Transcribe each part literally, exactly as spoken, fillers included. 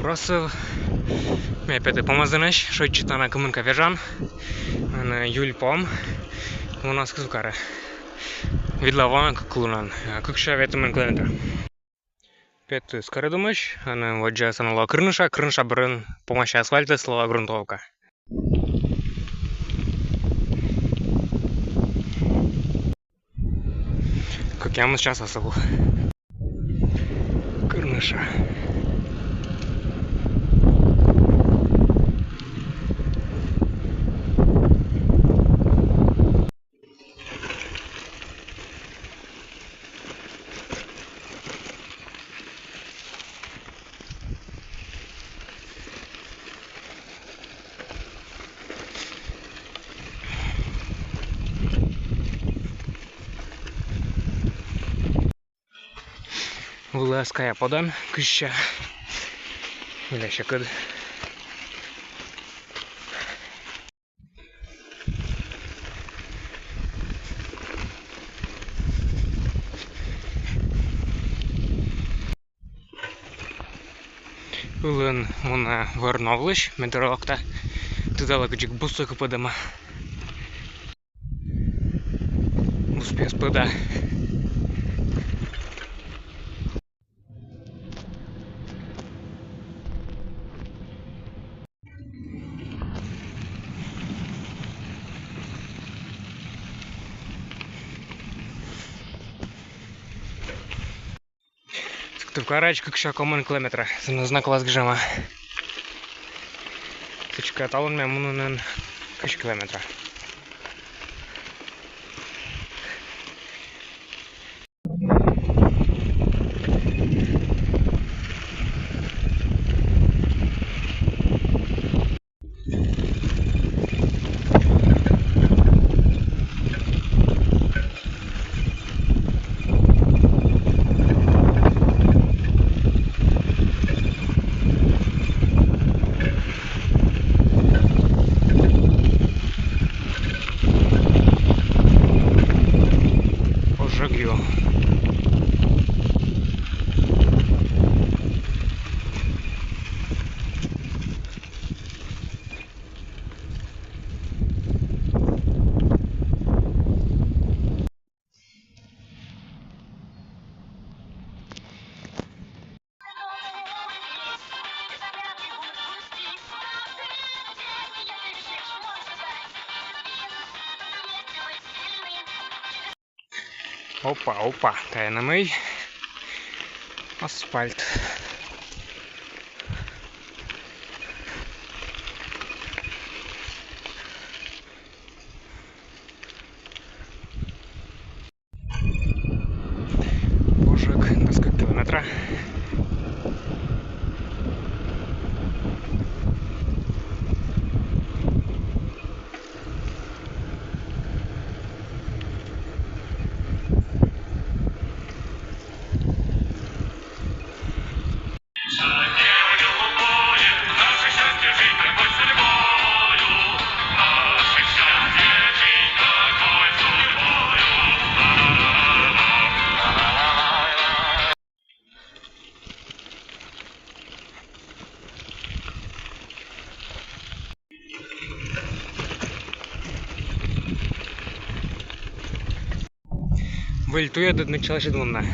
Просыв. Ме петӧ Помӧсдінӧсь, шойччи тані кымынка вежан. Ӧні июль пом. Муна Сыктывкарӧ. Видла воӧ кык лунӧн. Кык сё ветымын километра. Петӧ скородумысь, ӧні водзӧ сэн лоӧ Кырныша, Кырныша бӧрын помасьӧ асфальтыс, лоӧ грунтовка. Кӧкъямыс час асывву. Кырныша. Вылас кая подӧн, кыссьӧ. Мыйла сьӧкыд. Ылын муна вӧр новлысь, ме дыр локта. Тыдалӧ, кыдзи бусӧ кыпӧдӧма. Бус пиыс пӧда. Сыктывкарӧдз кык сё комын километра. Сэн знак вылас гижӧма. Сідзкӧ, талун ме мунін кызь километра. Ожӧг ю. Опа, опа, тайӧ на мый. Асфальт. Ожӧг на кык километра. Выль туйӧдыд началась ӧд мунны.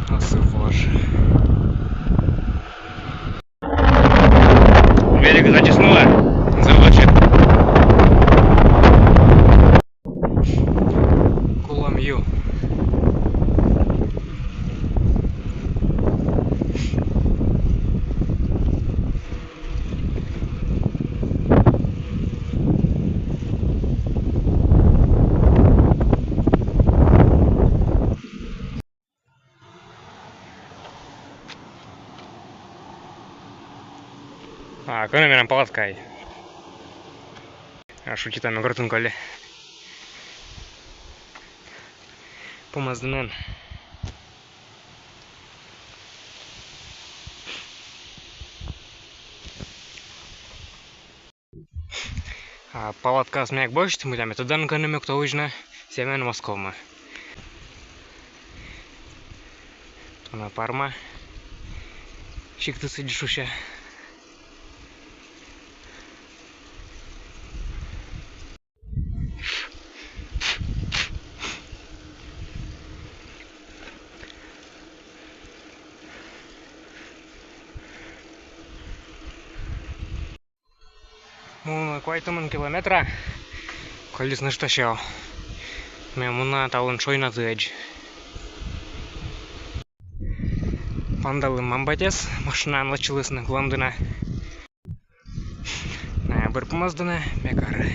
Асыввож. Велик зачеснуло. Заводчик. Кулӧм ю. А кӧні менам палаткаӧй? А, шутитам, ме гортын коля. Помӧсдінын. А палаткаыс ме эг босьт, мыйла ме тӧдан, кӧні ме кута узьны, сійӧ менам Московмӧ. Тунӧ парма сиктыс сідз шусьӧ. Муні квайтымын километра, колис нӧшта сё. Ме муна талун Шойнатыӧдз. Паныдалі мам-батьӧс, машинаӧн лэччылісны Кулӧмдінӧ. Найӧ бӧр помӧсдінӧ, ме кара.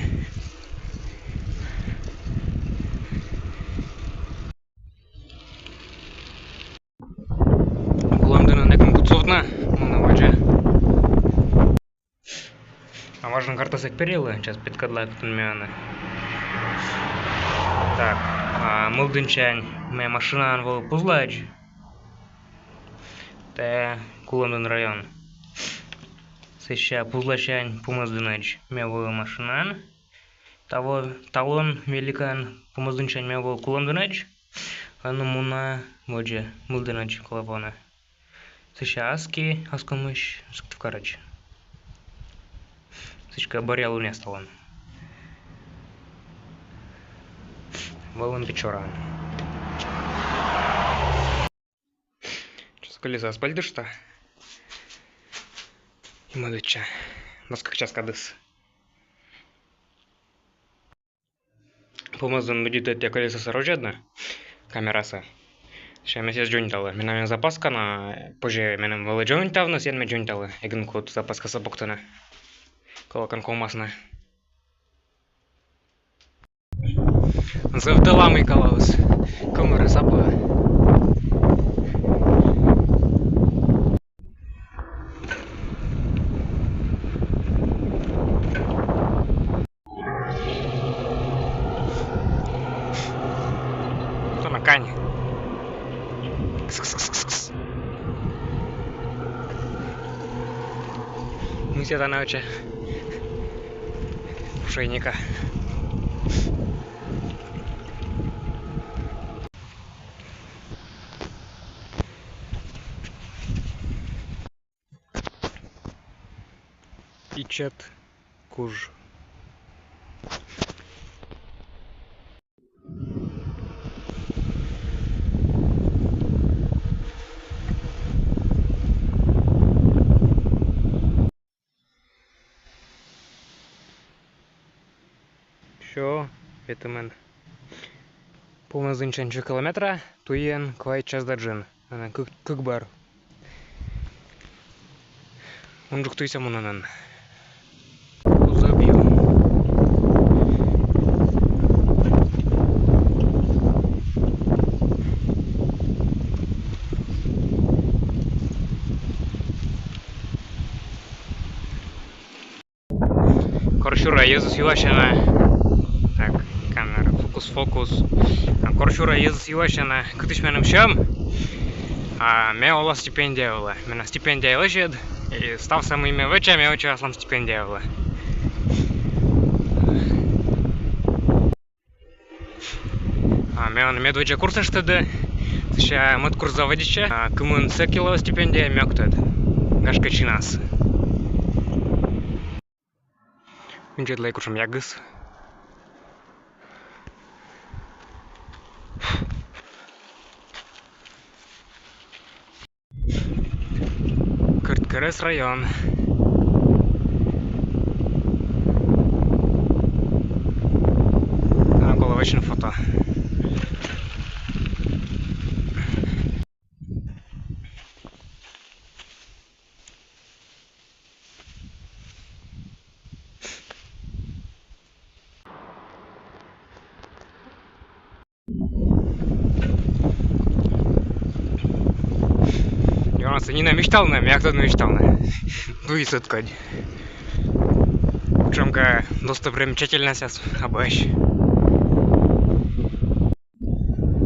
Кулӧмдінын некымын кутсовтны, муні водзӧ. А важӧн картасӧ эг перйылы, час петкӧдлы, кытын ме ӧні. Так, а, Мылдінсянь ме машинаӧн вӧлі Пузлаӧдз. Тайӧ Кулӧмдін район. Сэсся Пузласянь Помӧсдінӧдз ме вӧлі машинаӧн. Таво, талун Великӧн Помӧсдінсянь ме вӧлі Кулӧмдінӧдз. Ӧні муна водзӧ Мылдінӧдз, колӧ воны. Сэсся аски, аскомысь Сыктывкарӧдз. Сідзкӧ бӧръя лунъяс талун. Вӧлім Печораын. Час колесаыс пальдышта. И мӧдӧдча. Дас кык час кадыс. Помӧсдін нудитӧ тайӧ колесасӧ розьӧдны, камерасӧ. Сэсся ме сійӧс дзоньталі. Менам эм запаска, но позьӧ меным вӧлі дзоньтавны, сійӧн ме дзоньталі. Эг нин кут запаскасӧ пуктыны. Колӧкӧ, ковмас на. Зэв тӧла мыйкалаыс. Кӧмыр эз абу. Тонӧ кань. Кс-кс-кс-кс-кс. Мися, тана оче. Шейника. Ичӧт куж. Всё, ветымын. Помӧсдінсянь сё километра, туйӧн квайт час да джын. Ана, кык, кык бӧр. Унджык туйсӧ мунӧны. Кузов ю. Корсюрӧ йӧзыс юасьӧны. Так, камера, фокус, фокус. А, корсюрӧ йӧзыс юасьӧны, кытысь меным сьӧм. А ме ола стипендия вылӧ. Менам стипендия лӧсьыд. И ставсӧ, мый ме вӧча, ме вӧча аслам стипендия вылӧ. А ме он медводдза курсыштӧ да. Сэсся мӧд курс заводитчӧ. А кымынсӧ кило стипендия, ме ог тӧд. Гашкӧ, чинас. Видзӧдлӧй, кутшӧм ягыс. Кӧрткерӧс район. А, колӧ вӧчны фото. Ме нинӧм висьтавны, ме ог тӧд, мый висьтавны. Дуйыс ӧткодь. Кутшӧмкӧ достопримечательностьяс абуӧсь.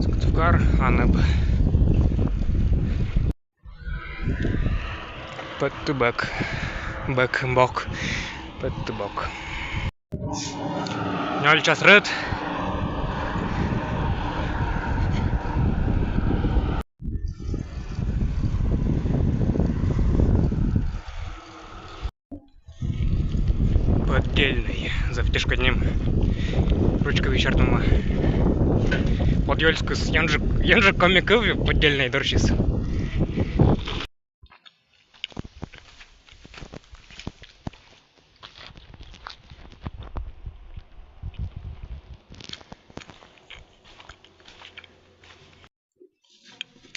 Сыктывкар, Аныб. Пӧдтыбӧк. Бӧк, бок. Пӧдтыбок. Нёль час рыт. Поддельный. Зэв тешкодь ним. Ручка виччысьӧма. Подъёльскыс. Ёнджык, ёнджык коми кыв поддельный дорсьыс.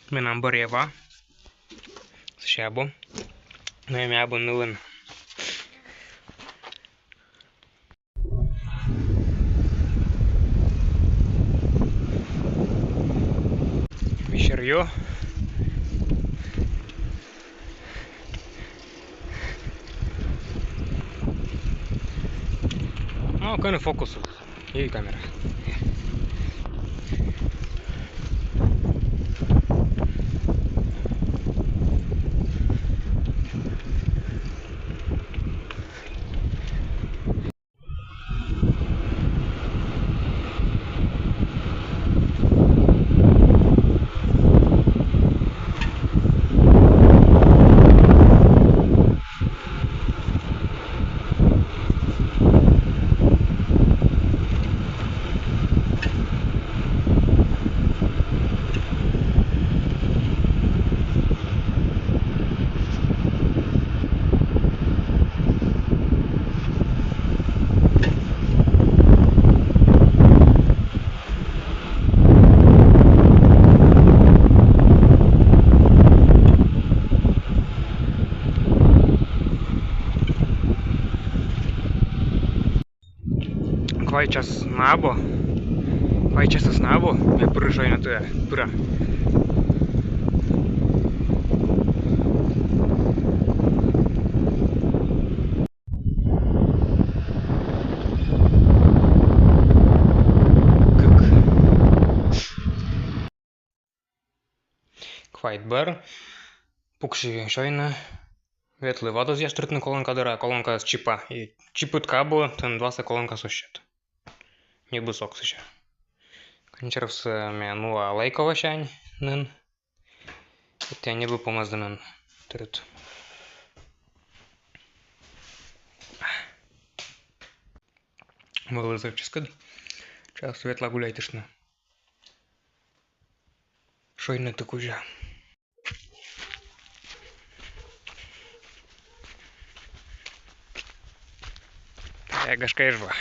Менам бӧръя ва. Сэсся абу. Но ме абу нылын. Висер ю. Но кӧні фокус и камера. Квайт час на абу. Квайт часыс на абу. Ме пыра Шойнатыӧ. Пыра. Кык. Квайт бӧр. Пукси Шойна. Ветлі вадозъяс тыртны колонка дорӧ, а колонкаыс чипа. И чипыд кӧ абу, тэн двасӧ колонкаыс оз сет. Ньӧбыс ог сэсся. Консервсӧ ме нуа Лайковсянь нин. Тайӧ ньӧбӧ Помӧсдінын. Тырыт. Вӧлі зэв чӧскыд. Час ветла гуляйтыштны. Шойнаты кузя. Э, гашкӧ, Эжва.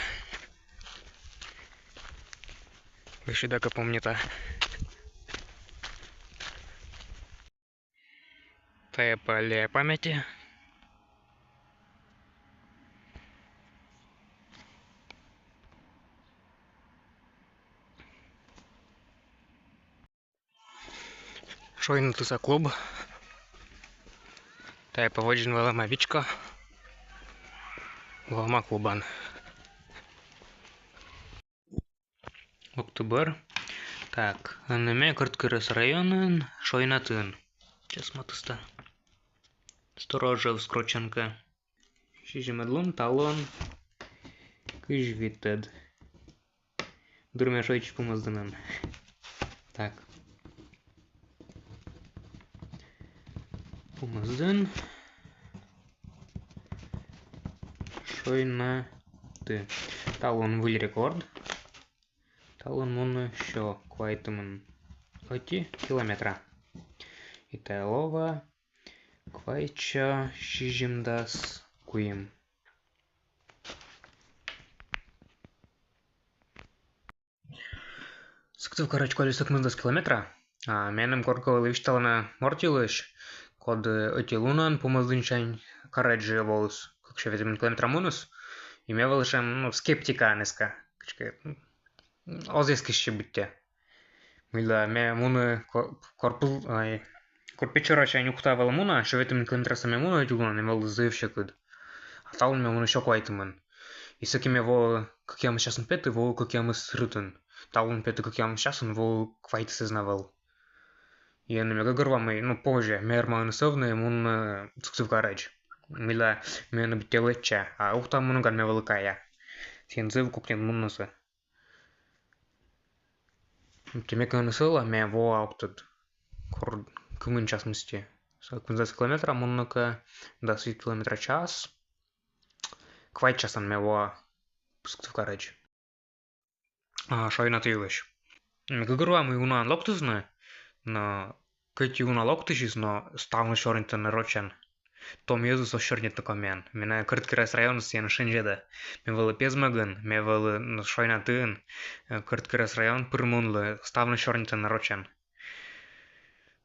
Вӧсьыда кӧ помнита. Тайӧ пӧ аллея памяти. Шойнатыса клуб. Тайӧ пӧ водзын вӧлӧма вичко. Вӧлӧма клубын. Октябрь. Так, ӧні ме Кӧрткерӧс районын, Шойнатын. Час матыста. Сторожевск рочӧн кӧ. Сизимӧд лун, талун кызь витӧд. Дыр ме шойччи Помӧсдінын. Так. Помӧсдін. Шойнаты. Талун выль рекорд. Талун муні сё квайтымын ӧти километра. И тайӧ лоӧ квайтсё сизимдас куим. Сыктывкарӧдз колис ӧкмысдас километра. А меным коркӧ вӧлі висьталӧма морт йылысь, коді ӧти лунӧн Помӧсдінсянь карӧдз воліс, кыксё ветымын километра муніс, и ме вӧлі сэтшӧм, ну, скептикаын эска. Кыдзкӧ, м, оз эскысь быттьӧ. Мыйла ме муні ко-, корпус, ай, Печорасянь Ухтаӧ вӧлі муна, сё ветымын километрсӧ ме муні ӧти лунӧн, ме вӧлі зэв сьӧкыд. А талун ме муні сё квайтымын. И сэки ме вои кӧкъямыс часын петі, вои кӧкъямыс рытын. Талун петі кӧкъямыс часын, вои квайтыс эз на вӧв. И ӧні ме гӧгӧрвоа, мый, ну, позьӧ, ме верма ӧні сӧвны, мунны Сыктывкарӧдз. Мыйла ме ӧні быттьӧ лэчча, а Ухтаӧ муніган ме вӧлі кая. Сійӧн зэв кокньыд муннысӧ. Ті ме кӧні сӧла, ме воа ог тӧд, кор кымын час мысти. Кымынзас километра мунны кӧ, дас вит километра час. Квайт часын ме воа Сыктывкарӧдз. А, шойнат йылысь. Ме гӧгӧрвоа, мый унаӧн локтісны, но кӧть и уна локтысис, но ставныс сёрнитӧны рочӧн. Том йӧзыс оз сёрнитны комиӧн. Менам Кӧрткерӧс районыс сійӧн шензьӧдӧ. Ме вӧлі Пезмӧгын, ме вӧлі, ну, Шойнатын, э, Кӧрткерӧс район пыр мунлі, ставныс сёрнитӧны рочӧн.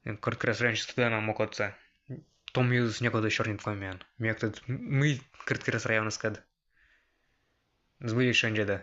Э, Кӧрткерӧс районсьыс тӧдӧ на мукӧдсӧ. Том йӧзыс некод оз сёрнит комиӧн. Ме ог тӧд, мый Кӧрткерӧс районыскӧд. Збыль шензьӧдӧ.